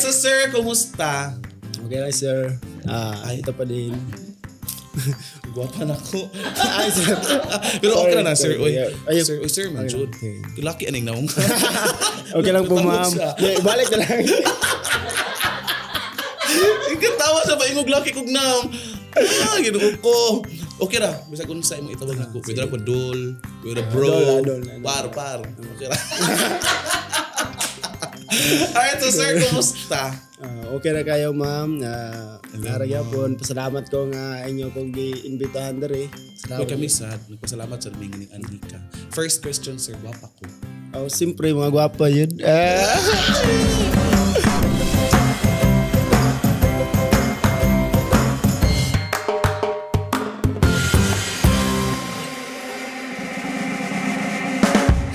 so sir, kumusta? Okay lang, sir. Ah, ito pa din. Gwapa na ko. Ay, sir. Pero okay na na, sir. Sorry, Uy, yeah. Ayun. sir, uy, sir, man, Jude. Okay. Lucky aning naong. Okay lang po, ma'am. Siya. Yeah, balik na lang. Katawa siya ba ingog lucky kog naong. Ah, ginoo ko. Okay ra, bisag unsa imong itawag nako. Pwede ra ko dol, pwede ra bro. Dol, ah, dol, ah, dol. Par, par. Okay ra. Alright, so sir, kumusta? Ah, okay na kayo, ma'am. Nara gyapon. Pasalamat ko nga inyo kong gi-imbitahan diri. Uy, Salamat. kami sad. Nagpasalamat sa mingin ning Anhika. First question, sir, gwapa ko. Oh, siyempre, mga gwapa yun. Ah.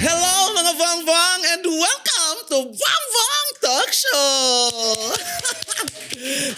Hello mga Bang and welcome to Bang Bang Talk Show!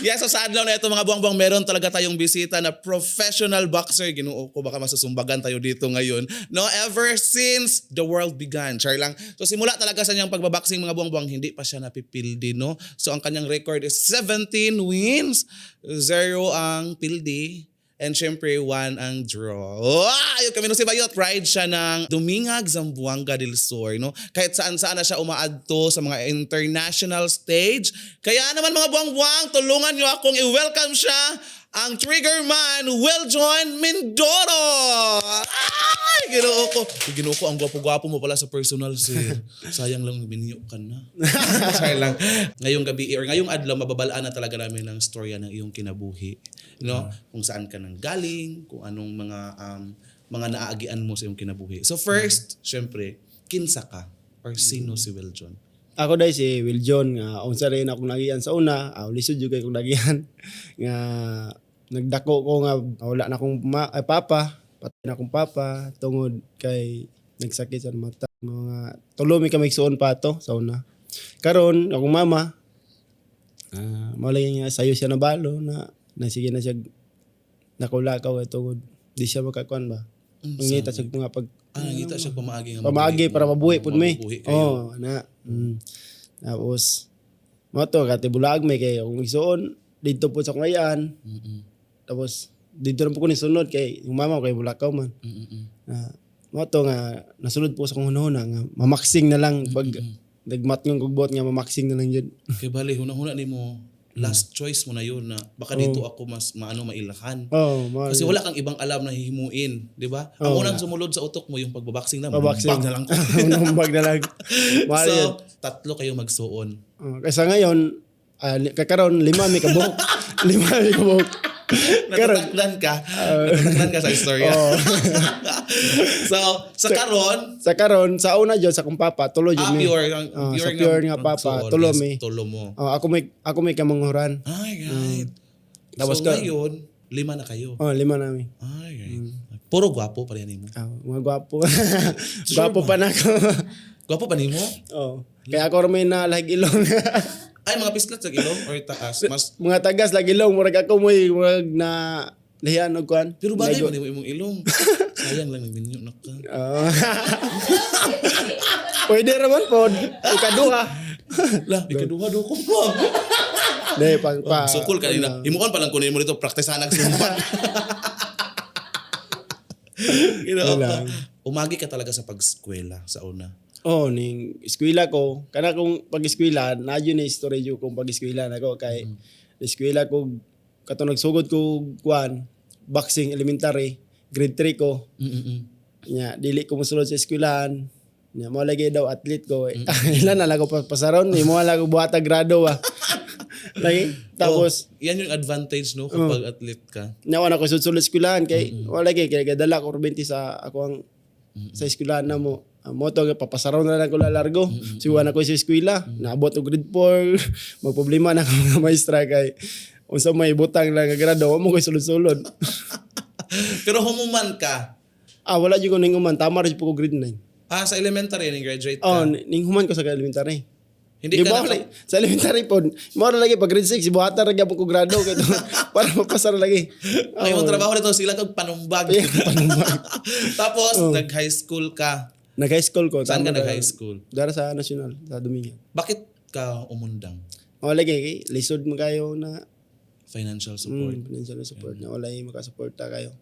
Yes, so sa adlaw na ito mga buwang-buwang, meron talaga tayong bisita na professional boxer. Ginoo ko, baka masusumbagan tayo dito ngayon. No, ever since the world began. Char lang. So simula talaga sa niyang pagbaboxing mga buwang-buwang, hindi pa siya napipildi, no? So ang kanyang record is 17 wins, 0 ang pildi, and syempre, one ang draw. Wow! Ayun kami no si Bayot. Pride siya ng Dumingag, Zamboanga del Sur. No? Kahit saan-saan na siya umaadto sa mga international stage. Kaya naman mga buwang-buwang, tulungan niyo akong i-welcome siya, ang Trigger Man, Will John Mindoro! Ay! Ginoo ko. Uy, Ginoo ko, ang gwapo-gwapo mo pala sa personal, sir. Sayang lang, binyo ka na. Sayang lang. Ngayong gabi, or ngayong adlaw, mababalaan na talaga namin ang storya ng iyong kinabuhi. No? Kung saan ka nang galing, kung anong mga mga naaagian mo sa iyong kinabuhi. So first, syempre, kinsa ka or sino si Will John? Ako dahil si Will John nga unsa rin akong nagian sa una, lisod jud kay kong nagian nga nagdako ko nga wala na akong ay, papa, patay na akong papa tungod kay nagsakit sa mata. Mga tulo mi kami igsuon pa ato sa una. Karon akong mama mao lagi nga sayo siya nabalo na na sige na siya nakulakaw kay tungod di siya makakuan ba. Mangita siya mga pag Ah, nangita siya pamaagi nga pamaagi para mabuhi pud mi. Mabuhi kayo. Oh, na. Tapos mo to katibulag may kay akong igsuon didto po sa akong ayaan. Tapos didto na po ko ni sunod kay yung mama ko kay Bulakaw man. Na mo to nga nasunod po sa akong hunahuna nga mamaksing na lang pag nagmatngong kog buot nga mamaksing na lang jud. Kay bali, huna-huna nimo last choice mo na yun na baka dito ako mas maano mailakan. Oh, mo. Kasi wala kang ibang alam na hihimuin, di ba? Ang unang sumulod sa utok mo yung pagbaboxing na, Pagbaboxing. magbag na lang ko. Unumbag na lang. Mahal So, yun. tatlo kayo magsuon. Oh, kaysa ngayon, kakaroon lima may kabuok. Lima may kabuok. Karon. Natataklan ka. Natataklan ka sa istorya. Oh. So, sa karon, Sa karon sa una jud sa akong papa tulo jud mi. pure, ang, Oh, sa pure nga papa, magsuon, tulo yes, mi. Tulo mo. Oh, ako may kamanghuran. Ay, right. Tapos So, ngayon, lima na kayo. Oh, lima nami. Ay, right. Puro gwapo pa rin mo. Ah, mga gwapo. Gwapo pa na ako. Gwapo pa nimo? Oh. Kaya ako may na lahig ilong. Ay, mga pislat sa ilong or taas. Mas, Mga tagas lagi ilong murag ako mo'y murag na lihan og kuan. pero bagay ba nimo imong ilong? Sayang lang, nagminyo na ka. Oh. Pwede raman pod. Ikaduha. Lah, ikaduha do ko mo. Dai pang pa. Sukol kanina. Himuon pa lang kunin mo dito, praktisan ang sumbat. You know, Wala. umagi ka talaga sa pag-eskwela sa una. Oh, ning eskwela ko, kana kong pag-eskwela, na yun ni story jud kong pag-eskwela nako kay eskwela ko kato nagsugod ko kuan boxing elementary, grade 3 ko. Mm-mm. Nya dili ko mosulod sa eskwelahan. Nya mo lagi daw athlete ko. Ilan na lang ko pasaron, imo lang ko buhat grado ba. Lagi tapos Oh, yan yung advantage no kapag athlete ka. nya wala ko sulod eskwelahan kay wala kay kay kadala ko 20 sa ako ang sa eskwelahan na mo. Mo to papasaron na lang ko lalargo. Siwa na ko sa eskwela, naabot og grade 4, magproblema na ako mga maestra kay unsa may butang lang nga grado, wa mo koy sulod-sulod. Pero humuman ka. Ah, wala jud ko ning human, tama ra jud po ko grade 9. Ah, sa elementary ning graduate ka. Oh, ning human ko sa elementary. Hindi Di ka ba, sa elementary po, mao ra lagi pag grade 6, buhatan ra gyapon ko grado kay to, para mapasar lagi. Ay, yung trabaho nito sila kag panumbag. Panumbag. Tapos nag-high school ka. Nag-high school ko. Saan ka tama ra. nag-high school? Dara sa National, sa Dominga. Bakit ka umundang? Wala kay lisod man kayo na Financial support. Financial support na walay makasuporta kayo.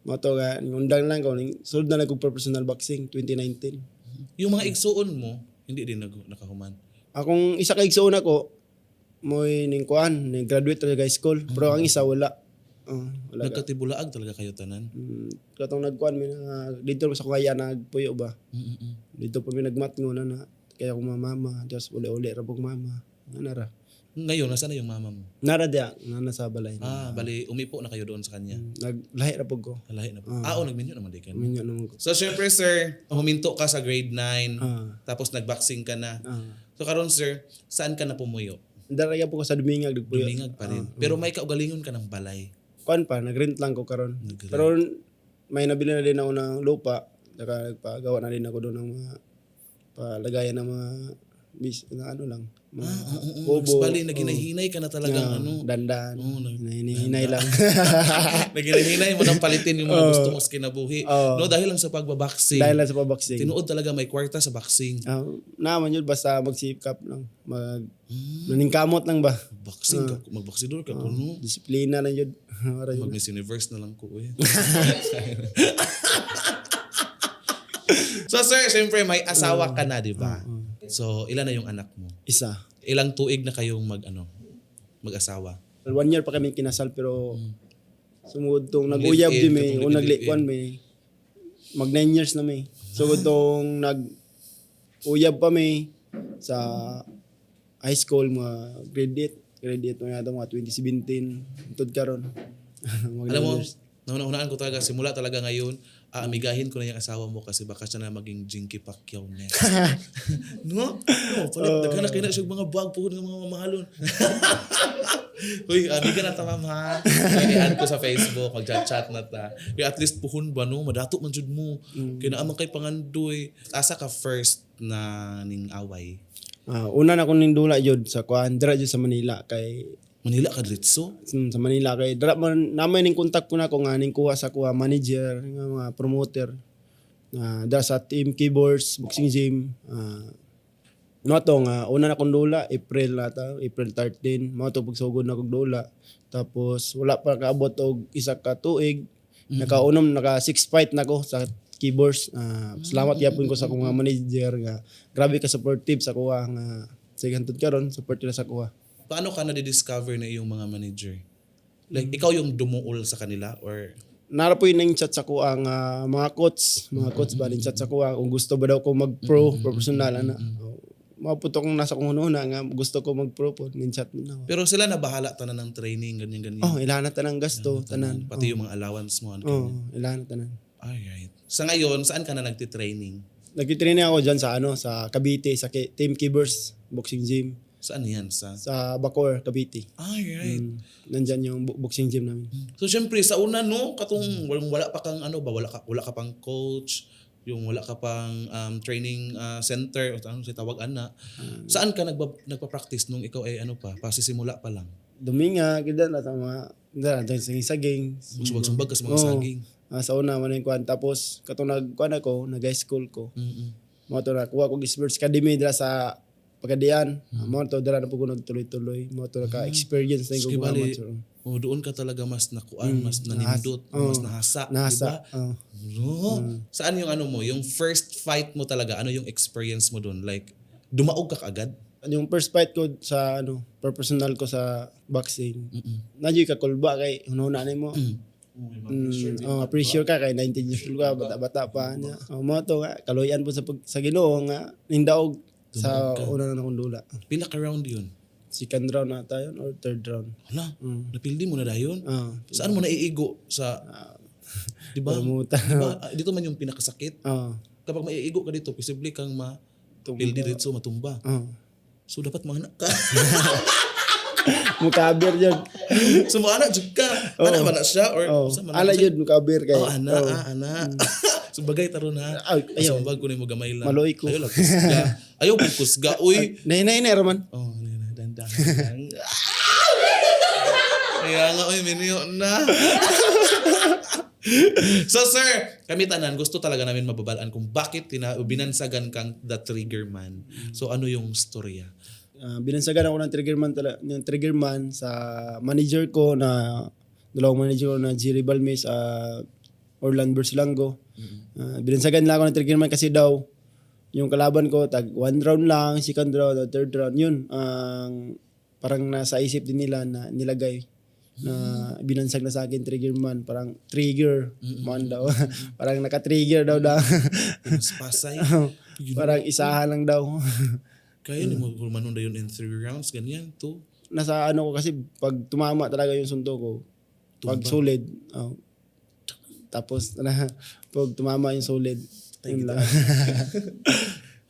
Mao to nga undang lang ko ning sulod na lang kog professional boxing 2019. Yung mga igsuon mo, hindi din nakahuman. Akong isa ka igsuon ako mo'y ning kuan, ning graduate ra high school, pero ang isa wala. Oh, wala ka. Nagkatibulaag talaga kayo tanan. Katong nagkuan mi na dito sa kuya nagpuyo ba. Dito pa mi nagmatngo na na kaya akong mama, just uli-uli ra pug mama. Ana ra. Ngayon, nasaan na yung mama mo? Nara diya, na sa balay. Ah, bali, umipo na kayo doon sa kanya. Naglahi ra pug ko. Lahi na po. Ah, oh, nagminyo naman di ka. Minyo naman ko. So, syempre, sir, huminto ka sa grade 9, tapos nagboxing ka na. So, karon sir, saan ka na pumuyo? Dara po ko sa Dumingag nagpuyo. Dumingag pa rin. Pero may kaugalingon ka ng balay. Kuan pa, nagrent lang ko karon. Nag-rent. Pero may nabili na din ako ng lupa. Saka nagpagawa na din ako doon ng mga palagayan ng mga bis, na ano lang, mga Ah, Oo, kubo. bali, naginahinay ka na talagang ano. Dandan. Oo, Hinahinay lang. Naginahinay mo nang palitin yung mga gusto mo sa kinabuhi. Oo. No, dahil lang sa pagbaboxing. Dahil lang sa paboxing. Tinuod talaga may kwarta sa boxing. Ah, naman yun, basta magsikap lang. Naningkamot lang ba? Boxing ka, magboksidor ka kuno. Disiplina lang yun. Wala yun. Mag Miss Universe na lang ko eh. So sir, syempre may asawa ka na, di ba? So ilan na yung anak mo? Isa. Ilang tuig na kayong mag-asawa? One year pa kami kinasal pero sumugod tong nag-uyab Live-in, di may katong o live-in. naglikuan may mag 9 years na may. Sugod tong nag uyab pa may sa high school mga grade 8, grade 8 mga ato, mga 2017 tud karon. Mag Alam mo, 9 years. naunaan ko talaga, simula talaga ngayon, aamigahin ko na yung asawa mo kasi baka siya na maging Jinky Pacquiao next. No? No, palit. Daghan na kayo na siya mga bag po ng mga mamahalon. Uy, amiga na ta, ma'am, ha. I-add ko sa Facebook, mag-chat na ta. Kaya at least puhon ba, no? Madato man jud mo. Kaya naaman kay pangandoy. Asa ka first na ning away? Ah, una na akong nindula jud sa kuan dira jud sa Manila kay Manila ka diretso? Sa Manila kay dira man namay ning kontak ko na ko nga ning kuha sa kuha manager nga mga promoter na dira sa Team Keyboards Boxing Gym. No to nga una na kong dula April na ta, April 13 mao to pagsugod na kog dula, tapos wala pa kaabot og isa ka tuig, nakaunom naka six fight na ko sa Keyboards. Salamat gyapon ko sa akong mga manager nga grabe ka supportive sa kuha nga sige hantod karon support nila sa kuha. Paano ka na-discover na iyong mga manager? Like, ikaw yung dumuol sa kanila or Nara po yun chat sa kuha nga mga coach ba ning chat sa kuha kung gusto ba daw ko mag-pro, professional ana. Mao po to kung nasa kong hunahuna nga gusto ko mag-pro po ning chat na ako. Pero sila na bahala tanan ng training, ganyan ganyan. Oh, ilahan na tanang gasto, tanan. Pati yung mga allowance mo. Ano. Oh, ilahan na tanan. Alright. Sa ngayon, saan ka na nagtitraining? Nagtitraining ako diyan sa ano sa Cavite sa Team Kibers Boxing Gym Saan yan? Sa? sa Bacoor, Cavite. Alright. Nandyan yung boxing gym namin. So syempre sa una, no, katong wala, wala pa kang ano ba, wala ka pang coach, yung wala ka pang training center o ano sa tawag ana. Saan ka nagpa-practice nung ikaw ay ano pa, pasisimula pa lang? Duminga, gida na sa mga dara dyan sa saging. Sumbag-sumbag ka sa mga Oo. saging. Ah, sa una man yung kuan tapos katong nagkuan ako, nag high school ko. Mao to nakuha ko Sports Academy dira sa Pagadian. Mao to dira na po ko nagtuloy-tuloy. Mao to naka-experience na Sige, yung bali, amateur. oh, doon ka talaga mas nakuan, mas nanindot, Oo. mas nahasa, Nahasa. di ba? Oo. No. Saan yung ano mo, yung first fight mo talaga, ano yung experience mo doon? Like, dumaog ka kaagad? Yung first fight ko sa ano, professional ko sa boxing. Nadyo'y kakulba kay hunahuna nimo. Oh, pressure ka kay 19 years old ka, bata-bata pa niya. Oh, mo to nga kaluyan po sa Ginoo nga nindaog sa una na akong dula. Pila ka round yun? Second round na tayo or third round. Hala, napildi mo na dayon? Ah, Saan mo naiigo sa, di ba? promoter. Di ba? Ah, dito man yung pinakasakit. Ah, Kapag maiigo ka dito, posible kang ma pildi dito, matumba. So dapat manganak ka. Mukabir yun. So moana jud ka. Ana ba na siya or Oh. sa man Ala yun, mukabir kay. Oh, ana, ah, ana. So bagay taron ha. Ay, ayaw. Ayaw. Bag ko nimo gamay lang. Maluoy ko. Ayaw lang kusga. Ayaw kong kusga, uy. Nahinay na raman. Oh, ano na, dandahan lang. Kaya nga, uy, minyo na. So sir, kami tanan, gusto talaga namin mababalaan kung bakit binansagan kang The Trigger Man. So ano yung storya? Binansagan ako ng triggerman ng triggerman sa manager ko na dalawang manager ko na Jerry Balmes, Orlan Bersilango. Binansagan lang ako ng triggerman kasi daw yung kalaban ko tag one round lang, second round, o third round, yun ang parang nasa isip din nila na nilagay na binansag na sa akin triggerman, parang trigger man daw, parang naka-trigger daw daw. Mas pasay. Parang isahan lang daw. Kaya ni mo hulmanon dayon in three rounds, ganyan, to. Nasa ano ko kasi, pag tumama talaga yung suntok ko, pag solid, oh, tapos na pag tumama yung solid, yun lang.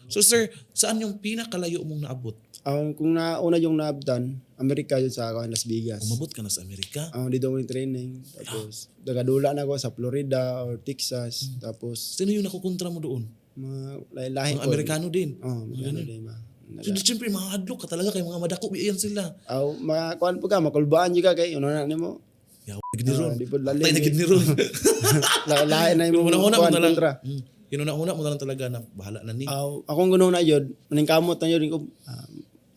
So sir, saan yung pinakalayo mong naabot? Ang kung nauna yung naabtan, Amerika yun sa ako, Las Vegas. Umabot ka na sa Amerika? Ang dito ko yung training. Tapos nagadula na ako sa Florida or Texas. Tapos Sino yung nakukontra mo doon? Mga lahi-lahi Mga po. Amerikano din. Oh, Amerikano din ma. So, siyempre, mahadlok ka talaga kay mga madako yan sila. Aw, mga kuan po ka, makulbaan jud ka kay uno na nimo. Yaw, gid ni ron. Ah, di po lalim Patay na eh. gid ni ron. Lahi na imong Una-una mo kuan na lang. kontra. Inuna-una mo na lang talaga na bahala na ni. Aw, akong guno na jud, maningkamot na jud ko.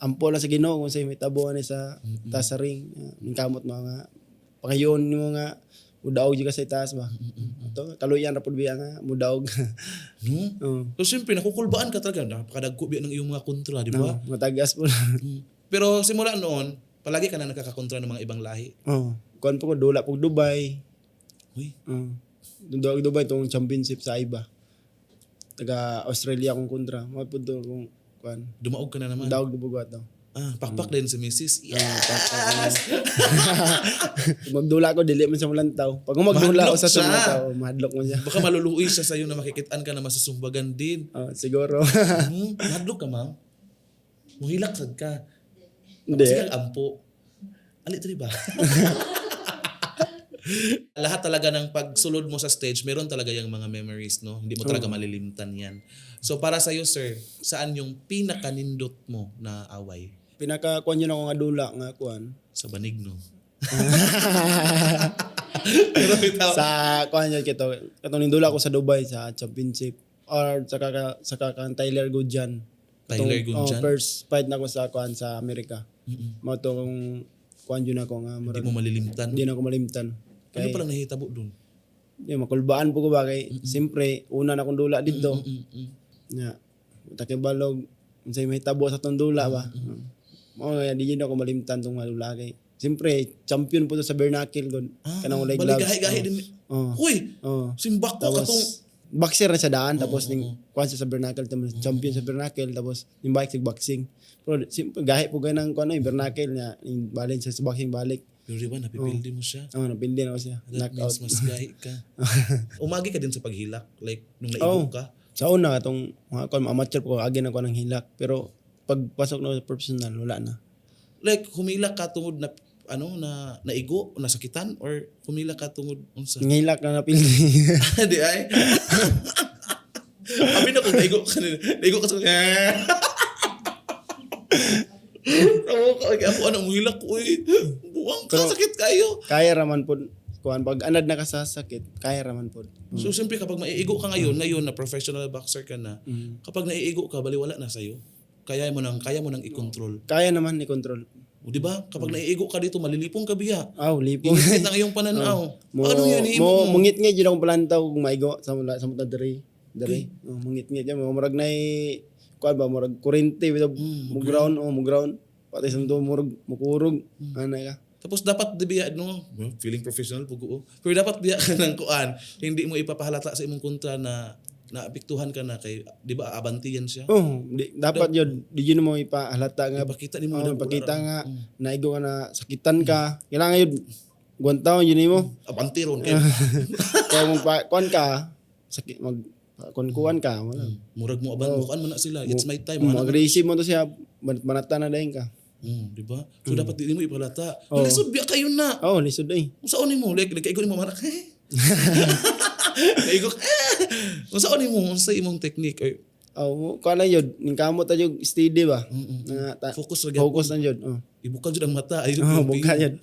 Ampo lang sa Ginoo kung sa'y may tabuan ni sa taas sa ring. Ningkamot mga pakayon nimo nga mudaog jud ka sa itaas ba. Ato kaluyan ra pud biya nga mudaog. No? Oh. So, siyempre, nakukulbaan ka talaga. Napakadagko biya ng iyong mga kontra, di ba? Matagas po. Pero simula noon, palagi ka na nakakakontra ng mga ibang lahi. Oh, kuan po ko dula po Dubai. Uy, Oh. Dula Dubai tong championship sa iba. Taga Australia akong kontra. Mo pud to kung kuan. Dumaog ka na naman. Daog dubugat daw. Ah, pakpak din si Mrs. Yeah. Magdula ko dili man siya mulantaw. Pag magdula Mahadlok ko sa siya. mulantaw, mahadlok man siya. Baka maluluoy siya sa'yo na makikitaan ka na masusumbagan din. Oh, siguro. Mahadlok ka, ma'am. Muhilak sad ka. Hindi. Sige, ampo. Ali, ito ba? Lahat talaga ng pagsulod mo sa stage, meron talaga yung mga memories, no? Hindi mo talaga malilimtan yan. So para sa'yo, sir, saan yung pinakanindot mo na away? Pinaka kuan yun ako nga dula nga kuan. Sa banig, no? Pero bitaw. Sa kuan yun kito. Katong nindula ko sa Dubai sa championship or sa kang Tyler Goodjan. Tyler Goodjan? Oh, first fight na ko sa kuan sa Amerika. Mao to kung kuan yun ako nga Hindi murag mo malilimtan. hindi na ako malimtan. Ano Kay palang nahitabo dun? di makulbaan po ko ba kay siyempre una na akong dula dito. Nya takibalog unsay mahitabo sa tong dula ba. Mao nga di yun ako malimtan tong dula kay siyempre champion po to sa Bernacle god. Ah, Kanang walay gloves. Baligahi-gahi din. Oh. Uy! Oh. Simbak ko Tapos katong boxer na siya daan, tapos ning kuan siya sa Bernacle, tapos champion sa Bernacle, tapos ning bike sa boxing. Pero simple gahi po gay ng kuan ay Bernacle niya ning balin siya sa boxing balik. Pero di ba, napipildi mo siya? Oh, napildi na ko siya. That Knockout. means mas gahi ka. Umagi ka din sa paghilak. Like, nung naigo Oh. ka. Sa una atong mga kuan amateur po ko agi na ko ng hilak, pero pagpasok na sa professional wala na. Like, humilak ka tungod na, ano, na naigo, nasakitan, or humilak ka tungod unsa? Ngilak na napildi. Di ay. Abi na kung naigo ka, naigo ka sa. Ako ka, ako ano, muhilak ko eh. Buwang ka, sakit kayo. Kaya raman po kuan pag anad na ka sa sakit, kaya raman po. So siyempre kapag maiigo ka ngayon, ngayon na professional boxer ka na, kapag naiigo ka, baliwala na sa'yo. Kaya mo nang i-control. Kaya naman i-control. O, di ba? Kapag naiigo ka dito, malilipong ka biya. Aw, lipong. Ingit ang iyong pananaw. Mo, Ano yun, mo mo? mungit-ngit jud akong palantaw kung maigo sa mata diri. Diri. Oh, mungit-ngit yan mo murag nay kuan ba murag kurente bitaw mo ground, oh, mo ground. Patay sa mundo murag mukurog. Ana ka. Tapos dapat di biya, no, well, feeling professional po ko. Pero dapat biya ka ng kuan, hindi mo ipapahalata sa imong kontra na naapektuhan ka na kay, di ba, abantiyan siya. Oh, di, dapat yun di yun mo ipahalata nga. Ipakita nimo Oh, na ipakita nga naigo ka na sakitan ka. Kailangan yun guwantaon yun nimo. Abanti ron kay Kung magpa kuan ka, sakit mag kuan kuan ka, wala. Murag mo aban mo kuan man na sila. It's my time. Mo Ano? aggressive mo to siya, manata na dayon ka. Di ba? So dapat di mo ipahalata. Oh. Lisod biya kayo na. Oh, lisod eh. Unsaon nimo? Like nagkaigo nimo manak. Naigo. Unsaon nimo? Unsa imong technique? Or, Oh, kuan lang yun, ning kamot ta jud steady ba? Nga focus ra gyud. Focus lang jud. Oh. Ibukal jud ang mata. Ayun. Oh, buka jud.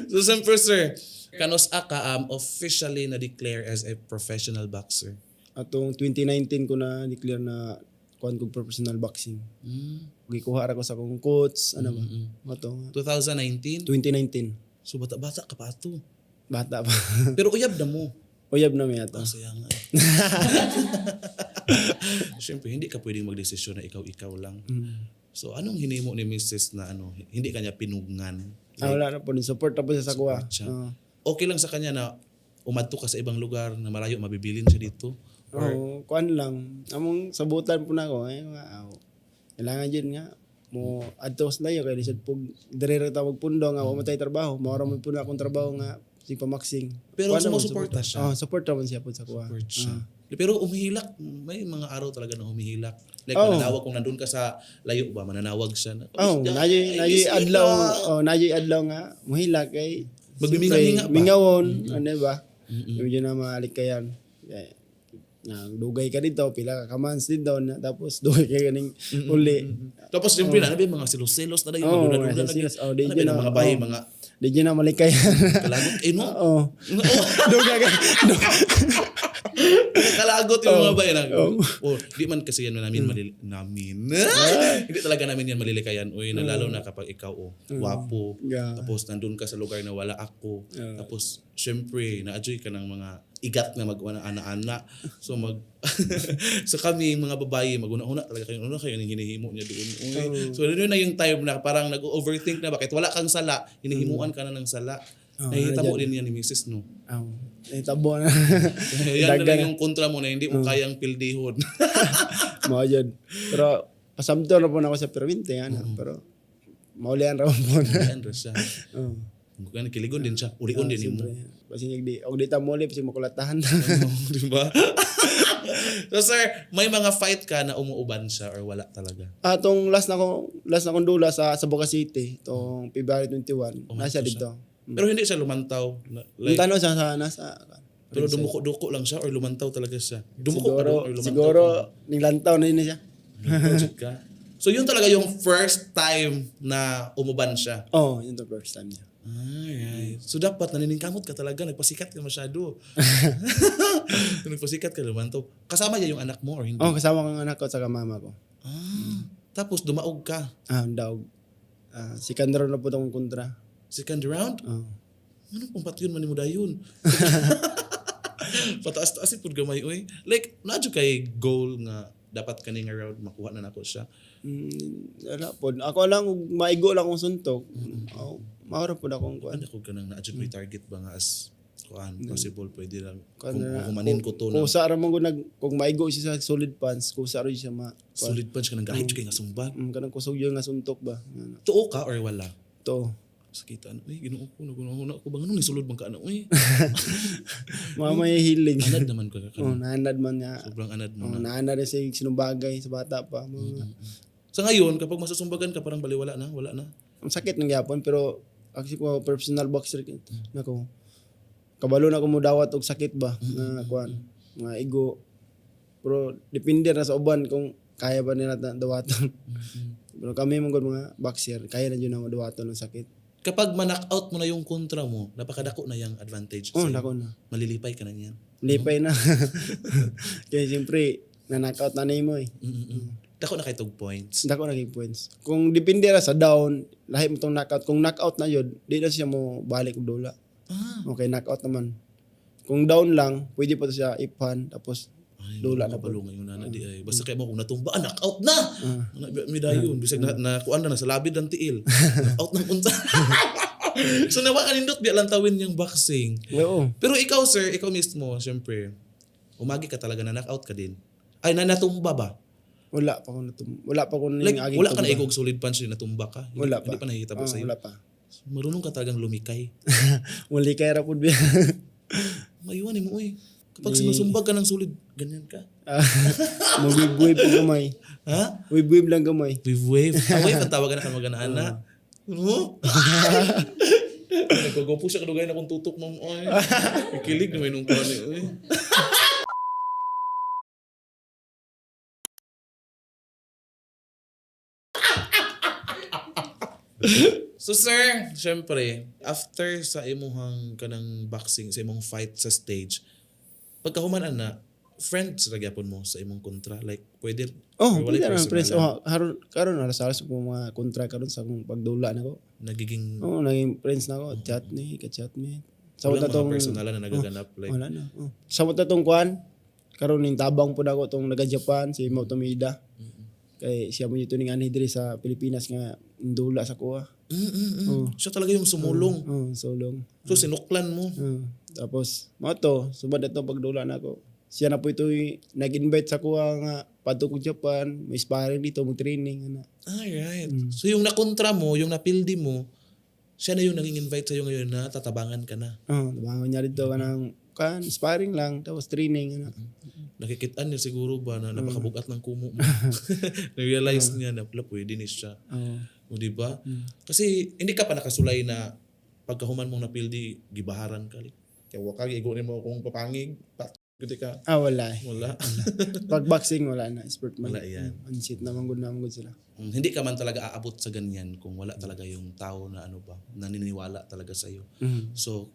So siyempre sir, kanos ka officially na declare as a professional boxer? Atong 2019 ko na declare na kuan kog professional boxing. Gikuha ra ko sa akong coach, ano ba? Mao to nga. 2019? 2019. So bata-bata ka pa ato. Bata pa. Pero uyab na mo. Uyab na mi ato. Masaya nga. Siyempre, hindi ka pwedeng magdesisyon na ikaw-ikaw lang. So, anong hinimo ni Mrs. na ano, hindi kanya pinugngan? Ah, wala na po. Support na po siya sa kuha. Support siya. Oo. Okay lang sa kanya na umadto ka sa ibang lugar na malayo, mabibilin siya dito? Or, Oo, kuan lang. Among sabutan po na ako. Eh, nga, aw. Kailangan yun nga. Mo adto sa layo kay lisod pug diri ra tawag pundo nga wa man tay trabaho. Mao ra man po na akong trabaho nga sig pamaksing. Pero Kuan naman, sumusuporta siya? Oh, support ra man siya po sa kuha. Support siya. Pero umihilak, may mga araw talaga na humihilak. Like Oh. mananawag kung nandun ka sa layo ba, mananawag siya. Na, Oh, "Ay, nayoy ay, nayoy miss you adlaw, na." oh, nayoy adlaw nga muhilak kay Magmiminga-minga siyempre, ba? Mingawon, ano ba? Medyo na malikayan. Kaya, na dugay ka dito, pila ka months dito na, tapos dugay ka ganing uli. Tapos siyempre na, ano ba yung mga selos-selos na yung Oh, magduda-duda mga na. selos. Oh, di Ano ba yun yung na, mga bahay, oh. mga Di dyan na malikayan. kalagot. Eh no? Oo. Dugay ka. Kalagot yung mga bahay. Na, Oh. oh, di man kasi yan namin namin. Hindi talaga namin yan malilikayan. Uy, na lalo na kapag ikaw, oh, wapo. Yeah. Tapos nandun ka sa lugar na wala ako. Tapos syempre, na-enjoy ka ng mga igat na mag ana-ana. So mag so kami mga babae maguna-una talaga kayo. Una kayo ning hinihimo niya doon. Uy. So yun na yung time na parang nag-overthink na bakit wala kang sala, hinihimuan ka na ng sala. Oh, Nahihita mo din yan ni Mrs. No. Oh, eh, tabo na. Yan na Dagan lang yung kontra mo na hindi mo kayang pildihon. Mao yun. Pero pasamto na po na ako sa perminte, ano. Pero maulian ra po na. Yan ra siya. Oh. Kung kiligon din siya, ulion din nimo. Siyempre. Basig di og di ta muli basig makulatahan. Di ba? So sir, may mga fight ka na umuuban siya or wala talaga? Ah, tong last na akong dula sa Boca City, tong February 21, nasa dito. Pero hindi siya lumantaw. Like, Like, siya sa nasa pero dumuko-duko lang siya or lumantaw talaga siya? Dumuko ka siguro doon or lumantaw siguro nilantaw na yun siya. ka? Lumantaw ka. So yun talaga yung first time na umuban siya. Oh, yun the first time niya. Alright. So dapat naniningkamot ka talaga, nagpasikat ka masyado. Nagpasikat ka, lumantaw. Kasama niya yung anak mo or hindi? Oh, kasama ko ang anak ko at saka mama ko. Ah, tapos dumaog ka. Ah, daog. Ah, second round na po tong kontra. Second round? Oh. Anong pang patyon man ni mo dayon? Pataas-taas pud gamay oy. Like naadyo kay goal nga dapat kani nga round makuha na nako siya. Wala po. Ako lang, ug maigo lang akong suntok. Oh, maura po na akong kuan. Ano ko kanang naadyo may target ba nga as kuan possible pwede lang Kuan kung na- humanin ko to na Kusa ra man ko nag kung maigo siya sa solid pants, kusa ra siya ma kuan. solid punch kanang gahit kay nga sumbag. Kanang kusog yun nga suntok ba. Ano, Tuo ka or wala? to. Sakita ano uy Ginoo ko nagunahuna ko ba nganong nisulod man ka ano uy. Mga may hilig. Anad naman ka Oh, naanad man niya. Sobrang anad mo Oh, na. naanad rin siya yung sinubagay sa bata pa. Mga, Sa ngayon kapag masusumbagan ka parang baliwala na, wala na. Ang sakit ng yapon pero actually ko professional boxer nako. Kabalo na ko mo dawat og sakit ba na kuan, mga igo. Pero depende na sa uban kung kaya ba nila dawaton. Pero kami man gud mga boxer, kaya na jud na madawaton ng sakit. Kapag ma-knockout mo na yung kontra mo, napakadako na yung advantage. Oh, sa'yo. nako na. Malilipay ka na niyan. Lipay na. Kaya siyempre, na-knockout na nimo eh. Mm-mm. Dako na kay tog points. Dako na kay points. Kung depende ra sa down, lahi mo tong knockout. Kung knockout na yun, di na siya mo balik og dula. Ah. Okay, knockout naman. Kung down lang, pwede pa to siya ipan tapos Ay, dula na po. kabalo ngayon na di ay. Basta kay mo kung natumba, ah, knockout na. Ana mi dayon bisag na kuan na sa labid ang tiil. Knockout ng unsa. So nawa ka nindot biya lang tawin yung boxing. Oo. Pero ikaw sir, ikaw mismo, syempre, umagi ka talaga na knockout ka din. Ay, na natumba ba? Wala pa ko Like, ning aging wala ka na tumba. igog solid punch na natumba ka. Hindi, Wala pa. Hindi pa nakikita ba Oo, sa'yo? wala pa. Marunong ka talagang lumikay. Muli kay ra pud biya. Maiwan mo, uy. Kapag sinusumbag ka ng solid, ganyan ka. Magwib-wib po gamay. Ha? Wib-wib lang gamay. Wave, wave. Ah, wave ang tawagan na ka magana-ana. Ano? Nagkagopo siya kadugay na kung tutok, ma'am. Oy. Kilig na may nung kuwan eh. Uy. So sir, syempre, after sa imuhang kanang boxing, sa imong fight sa stage, pagkahuman ana, Friends ra gyapon mo sa imong kontra? Like, pwede Oh, or walay pwede na friends. personalan? Oh, haron karon alas ko mga kontra karon sa akong pagdula nako. Nagiging Oh, naging friends na ako. Chat ni, ka-chat ni. Sa walang na mga tong personalan na nagaganap, like wala na. Oh. Sa na tong kuan, karon ning tabang pud ako tong naga Japan si Mo Tomida. Kay siya mo ning anhi diri sa Pilipinas nga ndula sa kuha. Siya talaga yung sumulong. Oh, sulong. So sinuklan mo. Oh. Tapos mo to, sumad na tong pagdula nako. Siya na po ito nag-invite sa kuha nga padto ko Japan, may sparring dito, mag training ana. Alright. So yung nakontra mo, yung napildi mo, siya na yung nanging-invite sa'yo ngayon na tatabangan ka na. Oh, tabangon niya dito kanang kan sparring lang tapos training ana. Nakikitaan niya siguro ba na napakabugat ng kumo mo. Na-realize niya na pala pwede ni siya. Oh. O di ba? Kasi hindi ka pa nakasulay na pagkahuman mong napildi, gibaharan ka. Kaya wa ka, igo nimo akong papangig. Pat, gudi ka. Ah, wala eh. Wala. Pag boxing wala na, sport man. Wala yan. Unsit naman gud sila. Hindi ka man talaga aabot sa ganyan kung wala talaga yung tao na ano ba, naniniwala talaga sa'yo. So,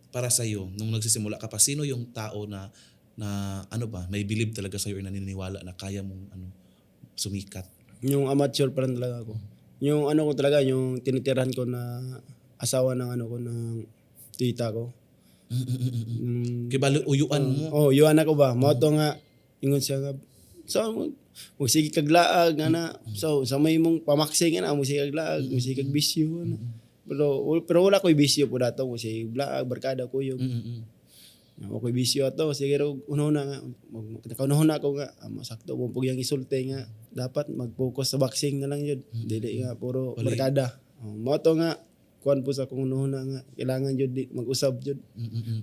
para sa'yo, nung nagsisimula ka pa, sino yung tao na na ano ba, may believe talaga sa'yo or naniniwala na kaya mong ano, sumikat? Yung amateur pa rin talaga ako. Yung ano ko talaga, yung tinitirahan ko na asawa ng ano ko, ng tita ko. Kibalo, uyuan mo. Oh, yuan ako ba? Mao to nga ingon siya nga so magsige kag laag ana. So sa may mong pamaksing ana, magsige kag laag, magsige kag bisyo ana. Pero pero wala ko'y bisyo po dato, magsige kag laag, barkada kuyog. Ako ko'y bisyo ato, sige ro una nga nakaunahon ako nga masakto mo pug yang isulti nga dapat mag-focus sa boxing na lang yun. Dili nga puro barkada. Oh, mao to nga kuan po sa kung unahon nga kailangan jud mag-usab jud.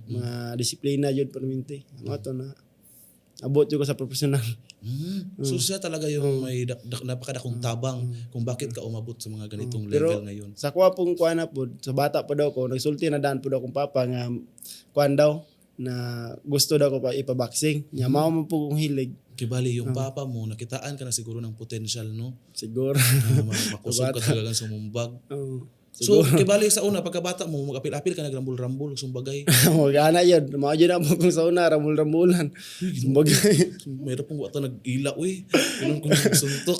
Mga disiplina jud perminti. Mao to na abot jud ko sa professional. So siya talaga yung may napakadakong tabang kung bakit ka umabot sa mga ganitong Pero level ngayon. sa kuha pong kuan na pod, sa bata pa daw ko, nagsulti na daan po daw akong papa nga kuan daw na gusto daw ko pa ipa-boxing. Nya mao man po kong hilig. Kibali, yung papa mo, nakitaan ka na siguro ng potential, no? Siguro. Na makusog ka talaga sumumbag. Oo. So, kibali sa una, pagkabata mo, mag-apil-apil ka, nagrambol-rambol, sumbagay. Magana yun. Mao jud na po kung sa una, rambul-rambulan. Bagay. Mayroon pong wata nag-ila, uy. Ganun kong suntok.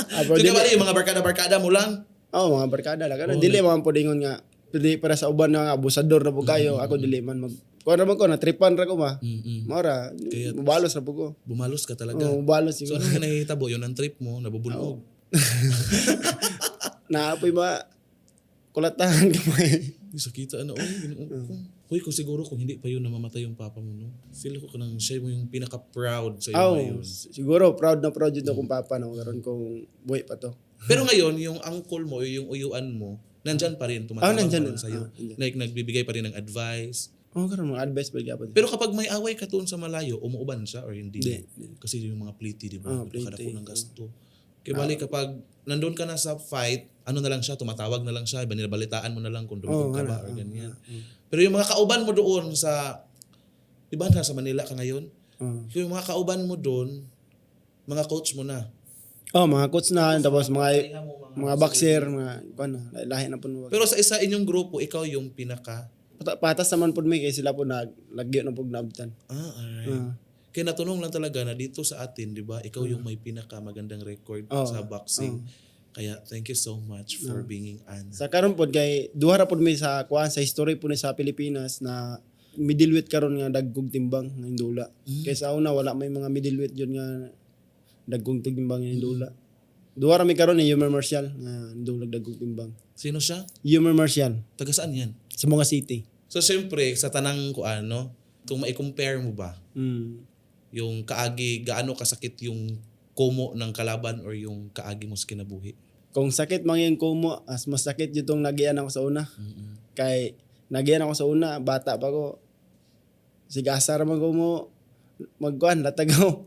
Ah, So, pero dili, kibali, yung mga barkada-barkada mo lang. oh, mga barkada lang. Ano, dili man po dingon nga. Dili para sa uban na nga, abusador na po kayo. Ako dili man mag... Kuan ra man ko, natripan ra ko ma. Mm-mm. Mao ra, mubalos ra po ko. Bumalos ka talaga. Oh, mubalos So, siguro. anong nahihitabo? Yun ang trip mo, nabubulog. Naapoy ba kulatahan kamay. Uy, sakita na, uy, ginoo ko. Uy, kung siguro kung hindi pa yun namamatay yung papa mo, no? Feel ko kanang siya mo yung pinaka-proud sa iyo Oh, ngayon. siguro proud na proud yun akong papa no karon kung buhi pa to. Pero ngayon, yung uncle mo, yung uyuan mo, nandyan pa rin, tumatawag Ah, nandyan pa rin na. sa'yo. Ah, nandyan. Like, nagbibigay pa rin ng advice. Oh, karon mga advice pa gyapon. Pero kapag may away ka doon sa malayo, umuuban siya or hindi? Hindi. Kasi yung mga pliti, di ba? Ah, Napakadako pliti. ng gasto. Kaya bali kapag nandun ka na sa fight, ano na lang siya, tumatawag na lang siya, binabalitaan mo na lang kung dumukog Oh, ka wala. ba or ganyan. Pero yung mga kauban mo doon sa, di ba nasa Manila ka ngayon? Oh. Yung mga kauban mo doon, mga coach mo na. Oh, mga coach na tapos mga mga boxer, mga kuan na, lahi na po mo. Pero sa isa inyong grupo, ikaw yung pinaka, Patas naman pud mi kay sila po nag lagyo na pud naabtan. ah, alright. Ah. Kaya natunong lang talaga na dito sa atin, di ba, ikaw yung may pinaka magandang record Oo. sa boxing. Kaya thank you so much for being an. Sa karon pod kay duha ra pod mi sa kuan sa history po ni sa Pilipinas na middleweight karon nga dagkog timbang nga indula. Kay sa una wala may mga middleweight jud nga dagkog timbang nga indula. Duha ra mi karon ni Yumar Marcial nga indulag dagkog timbang. Sino siya? Yumar Marcial Taga saan yan? sa mga city. So siyempre, sa tanang ko ano, kung mai-compare mo ba yung kaagi, gaano kasakit yung kumo ng kalaban or yung kaagi mo sa kinabuhi? Kung sakit man yung kumo, as mas sakit jud tong nagian ako sa una. Kay nagian ako sa una, bata pa ko. Sigasa ra man ko mo magkuan latag ako.